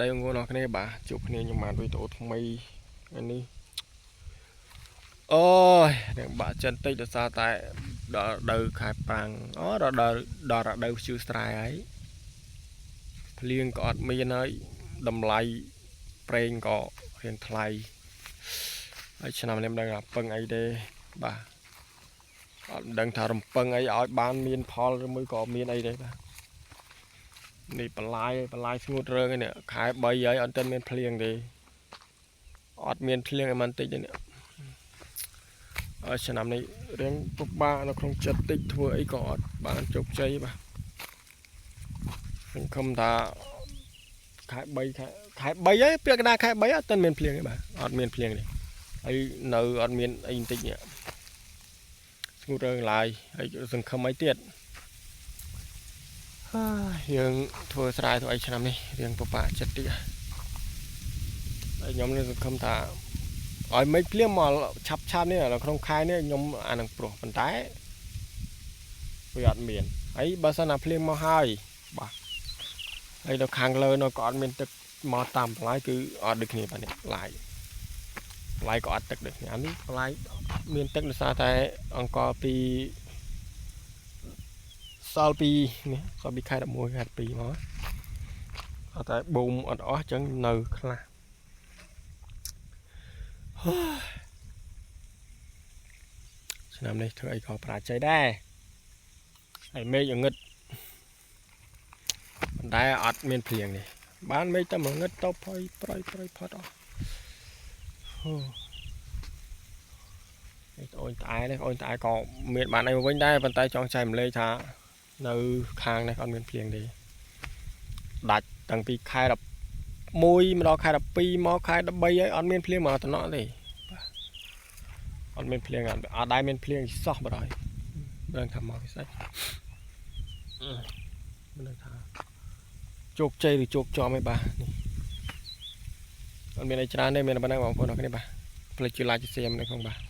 ដីបងប្អូនអរគ្នាបាទជួបគ្នាខ្ញុំបានវីដេអូថ្មីថ្ងៃនេះអូយនឹងបាក់ចិនតិចដោយសារតែដល់រដូវខែប្រាំងអូដល់ដល់ដល់រដូវភ្ជួរស្រែហើយភ្លៀងក៏អត់មានហើយតម្លៃប្រេងក៏រៀងថ្លៃហើយឆ្នាំនេះមិនដឹងថាពឹងអីទេបាទអត់ដឹងថារំពឹងអីឲ្យបានមានផលឬមួយក៏មានអីទេបាទ នេះបន្លាយបន្លាយស្ងួតរើងឯនេះខែ3ហើយអត់ទាន់មានភ្លៀងទេអត់មានភ្លៀងឲ្យមិនតិចទេនេះអើឆ្នាំនេះរៀងពិបាកនៅក្នុងចិត្តតិចធ្វើអីក៏អត់បានជោគជ័យបាទសង្ឃឹមថាខែ3ខែខែ3ហើយពាក្យកណ្ដាលខែ3អត់ទាន់មានភ្លៀងទេបាទអត់មានភ្លៀងទេហើយនៅអត់មានអីបន្តិចនេះស្ងួតរើងឡើយហើយសង្ឃឹមអីទៀត ហើយយើងធ្វើស្រែធ្វើអីឆ្នាំនេះរៀងពិបាកចិត្តតិចហើយខ្ញុំនឹងសង្ឃឹមថាឲ្យមេឃភ្លៀងមកឆាប់ឆាប់នេះនៅក្នុងខែនេះខ្ញុំអានឹងព្រោះប៉ុន្តែវាអត់មានហើយបើសិនណាភ្លៀងមកហើយបាទហើយនៅខាងលើនៅក៏អត់មានទឹកមកតាមបន្លាយគឺអត់ដូចគ្នាបាទនេះឡាយបន្លាយក៏អត់ទឹកដូចគ្នាអានេះបន្លាយមានទឹកដោយសារតែអង្គពី សល់ពីនេះសល់ពីខែ11ខែ12មកអត់តែបូមអត់អស់អញ្ចឹងនៅខ្លះហូយឆ្នាំនេះធ្វើអីក៏ប្រាជ័យដែរហើយមេឃងឹតប៉ុន្តែអត់មានភ្លៀងនេះបានមេឃតែងឹតទៅផុយប្រយប្រយផុតអស់ហូនេះអូនត្អែនេះអូនត្អែក៏មានបានអីមកវិញដែរប៉ុន្តែចង់ចែកម្លែកថា នៅខាងនេះអត់មានភ្លៀងទេដាច់តាំងពីខែ11មកដល់ខែ12មកខែ13ហើយអត់មានភ្លៀងមកតំណក់ទេបាទអត់មានភ្លៀងអត់អត់ដែរមានភ្លៀងសោះបណ្ដោយមិនដឹងថាមកពីស្អីមិនដឹងថាជោគជ័យឬជោគចំឯបាទនេះអត់មានអីច្រើនទេមានតែប៉ុណ្ណឹងបងប្អូនអរគ្នាបាទផ្លេចជួយ like ជួយ share នៅក្នុងបាទ។